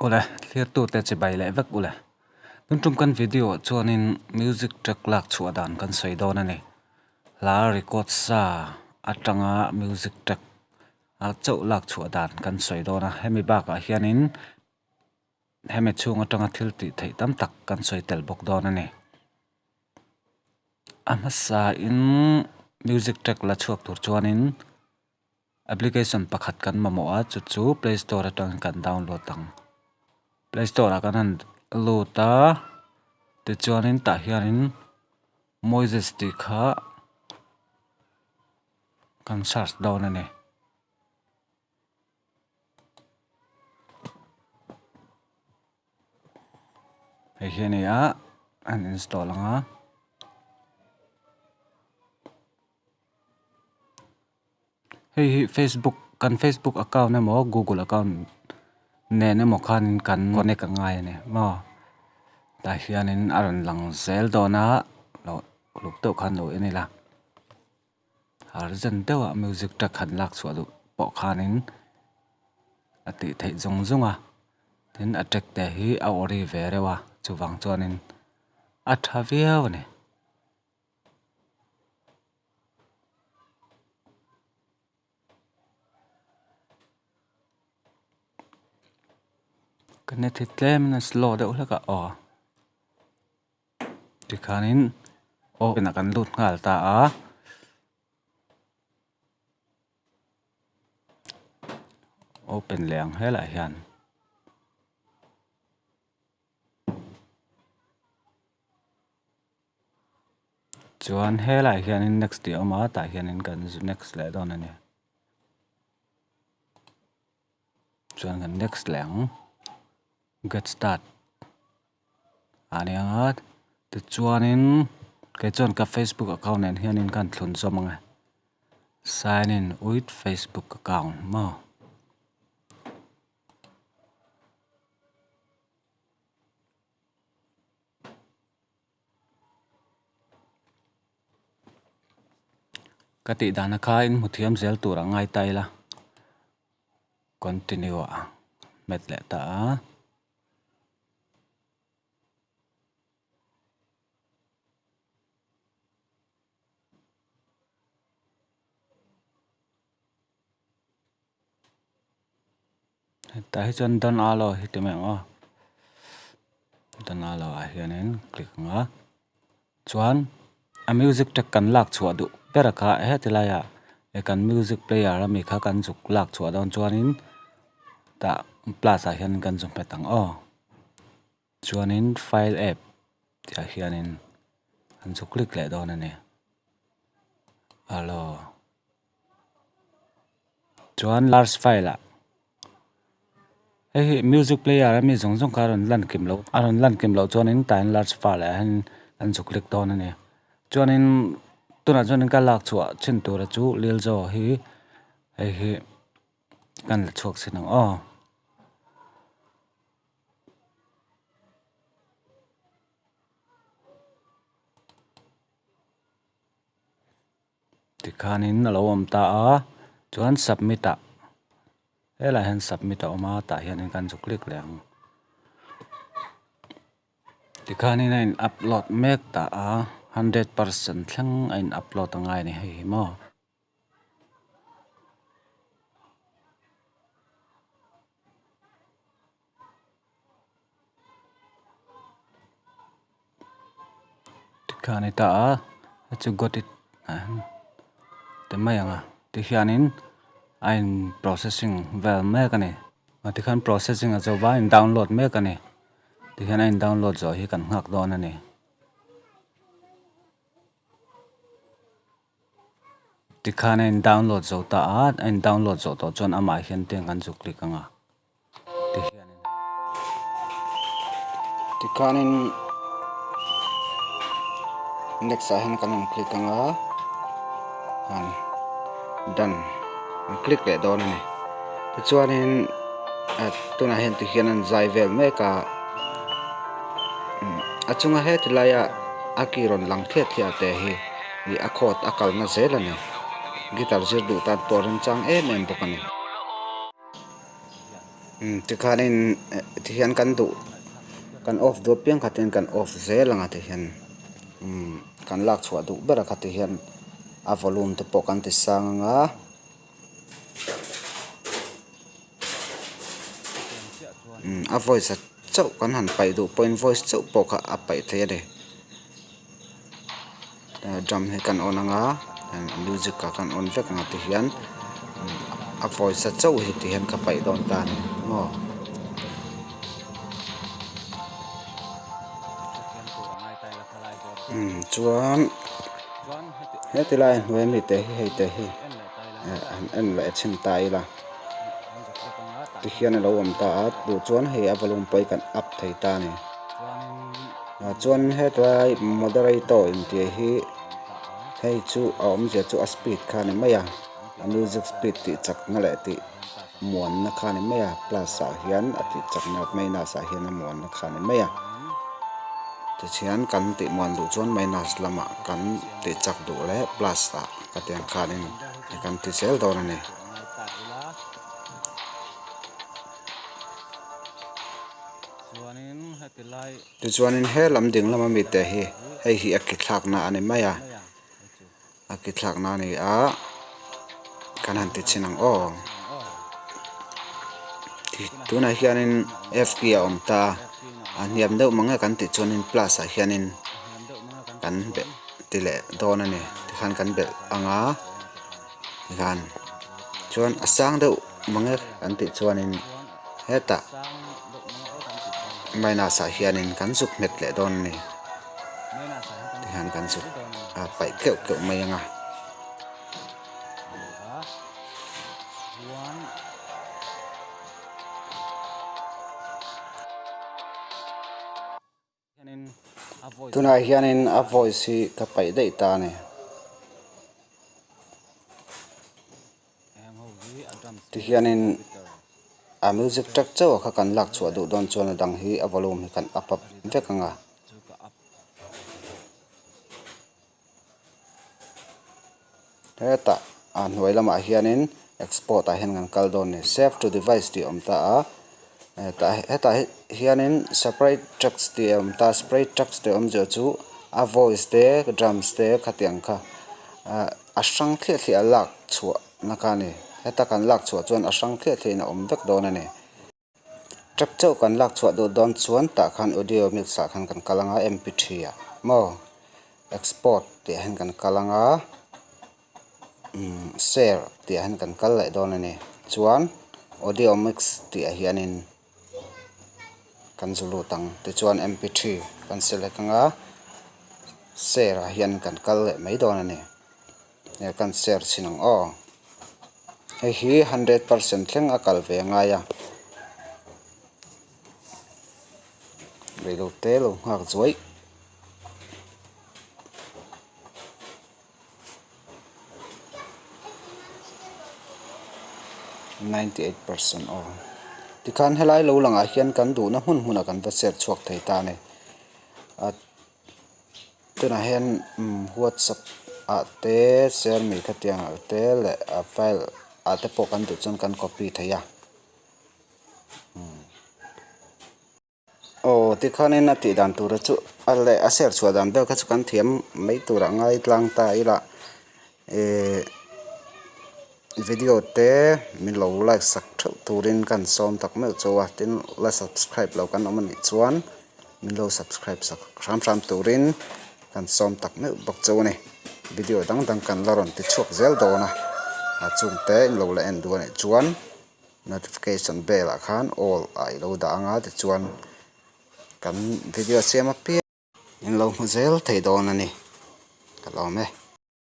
Ule, thlirtute chibai leh vek ule. Tun tum kan video ah chuanin music track lak chhuah dan kan sawi dawn a ni. Hla record sa atanga music track a chauh lak chhuah dan kan sawi dawn a. Hemi bakah hianin hemi chhung atanga thil tih theih tam tak kan sawi tel bawk dawn a ni. A hmasain music track la chhuak tur chuanin. Application pakhat kan mamawh a chu chu play store atangin kan download ang. Play store ah kan han lut a tichuanin tah hianin Moises tih kha kan search dawn a ni. Hei hi a ni a an install ang a. Hei hi facebook kan facebook account emaw google account nen emaw khanin kan connect a ngai a ni maw tah hianin a rawn lang zel dawn a lo uluk deuh khan lo en ila urgent deuha music track han lak chhuah duh pawh khanin a tih theih zawng zawng a tin a track te hi a ori ve reuh a chuvang chuanin a tha viau a ni. Ka net hi tlem in a slow deuh hlek a aw tikhanin open ah kan lut nghal ta a. Open leh ang helaiah hian. Chuan helaiah hianin next tih a awm a tah hianin kan next leh dawn a ni. Chuan kan next leh ang get start ah ni ang a tichuanin kei chuan ka facebook account nen hianin ka han thlun zawm ang e sign in with facebook account maw. Ka tih dan a kha in hmu thiam zel tur a ngai ta ila continue ah hmet leh ta a. Tah hi chuan Don Alo hi ti mai ang aw Don Alo ah hianin click ang a chuan a music track kan lak chhuah duh ber kha heti laiah he kan music player ami kha kan zuk lak chhuah dawn chuanin tah plus ah hian kan zu hmet ang aw chuanin file app tih ah hianin an zu click leh dawn a ni alo. Chuan large file ah hei hi music player a mi zawng zawng kha a rawn lan kim loh a rawn lan kim loh chuanin tah hian large file ah hian an zuk lek dawn a ni chuanin tunah chuanin ka lak chhuah chin tura chu lilzo hi hei hi kan la chhuak sin ang aw. Tikhanin a lo awm ta a chuan submit ah helaiah hian submit a awm a tah hianin kan zu click leh ang tikhanin a in upload mek ta a 100% thleng a in upload a ngai a ni hei hi maw. Tikhan a ni ta a a chu got it ti mai ang a tihianin a in processing vel mek a ni tikhan processing a zo va a in download mek a ni tihian a in download zawh hi kan nghak dawn a ni. Tikhan a in download zo ta a a in download zawh tawh chuan amah hian tiang kan zu click ang a tihianin tikhanin next ah hian kan rawn click ang a an done an click leh dawn a ni tichuanin tunah hian tihian an zai vel mek a a chunga heti laia a ki rawn lang thliah thliah te hi. Ih a court a kalna zel a ni. Guitar zir duh tan pawh remchang em em bawk a ni. Tikhanin tihian kan duh kan off duh apiang kha tin kan off zel ang a tihian kan lak chhuah duh ber a kha tihian a volume te pawh kan ti sang ang a. A voice a chauh kan han paih duh pawhin voice chauh pawh kha a paih thei a ni drum hi kan on ang a music ah kan on vek ang a tihian a voice a chauh hi tihian ka paih dawn ta a ni maw. Chuan heti lai hnuai ami te hi hei te hi han en leh chhin ta ila tihian a lo awm ta a duh chuan hei a volume pawh hi kan up thei ta a ni chuan hetlai moderator intih hi hei chu a awmzia chu a speed kha a ni mai a a music speed tih chakna leh tih muanna kha a ni mai a plus ah hian a tih chakna minus ah hian a muanna kha a ni mai a tichuan kan tih muan duh chuan minus lamah kan tih chak duh leh plus ah ka ti ang khanin kan ti zel dawn a ni. Tichuanin he lam ding lama mite hi hei hi a ki thlakna a ni mai a. A ki thlakna a ni a kan han ti chhin ang aw tunah hianin f key a awm ta a hniam deuh mang e kan tih chuanin plus ah hianin kan belh ti leh dawn a ni tikhan kan belh ang a tikhan chuan a sang deuh mang e kan tih chuanin hetah minus ah hianin kan zuk nghet leh dawn a ni tihian kan zuk a paih keuh keuh mai ang a. Tunah hianin a voice hi ka paih daih ta a ni. Tihianin a music track chauh a kha kan lak chhuah duh dawn chuan a dang hi a volume hi kan up up vek ang a. Hetah a hnuai lamah hianin export ah hian kan kal dawn a ni save to device tih a awm ta a hetah hianin separate tracks tih a awm ta a separate tracks tih awmzia chu a voice te drums te khatiang kha a hrang thliah thliah a lak chhuah na kha a ni heta kan lak chhuah chuan a hrang thliah thliah in a awm vek dawn a ni. Track chauh kan lak chhuah duh dawn chuan tah khan audio mix ah khan kan kal ang a mp3 ah maw export tih ah hian kan kal ang a share tih ah hian kan kal leh dawn a ni chuan audio mix tih ah hianin kan zu lut ang tichuan mp3 kan select ang a share ah hian kan kal leh mai dawn a ni. He kan share chhin ang aw. Hei hi 100% thleng a kal ve ngai a. Reilo te lo nghak zuai. 98% aw. Tikhan helai lo langah hian kan duhna hmun hmunah kan va share chhuak thei ta a ni. Tunah hian whatsapp ah te share mi khatiang ah te leh a file ah te pawh kan duh chuan kan copy thei a aw tikhanin a tih dan tura chu a leh a share chhuah dan vel kha chu kan thiam mai turah ngai tlang ta ila ihh video te min lo like sak theuh turin kan sawm tak meuh chauh a tin la subscribe lo kan awm anih chuan min lo subscribe sak hram hram turin kan sawm tak meuh bawk chauh a ni video dang dang kan la rawn ti chhuak zel dawn a a chung te in lo la en duh anih chuan notification bell ah khan all ah i lo dah ang a tichuan kan video siam apiang. In lo hmu zel thei dawn a ni ka lawm e.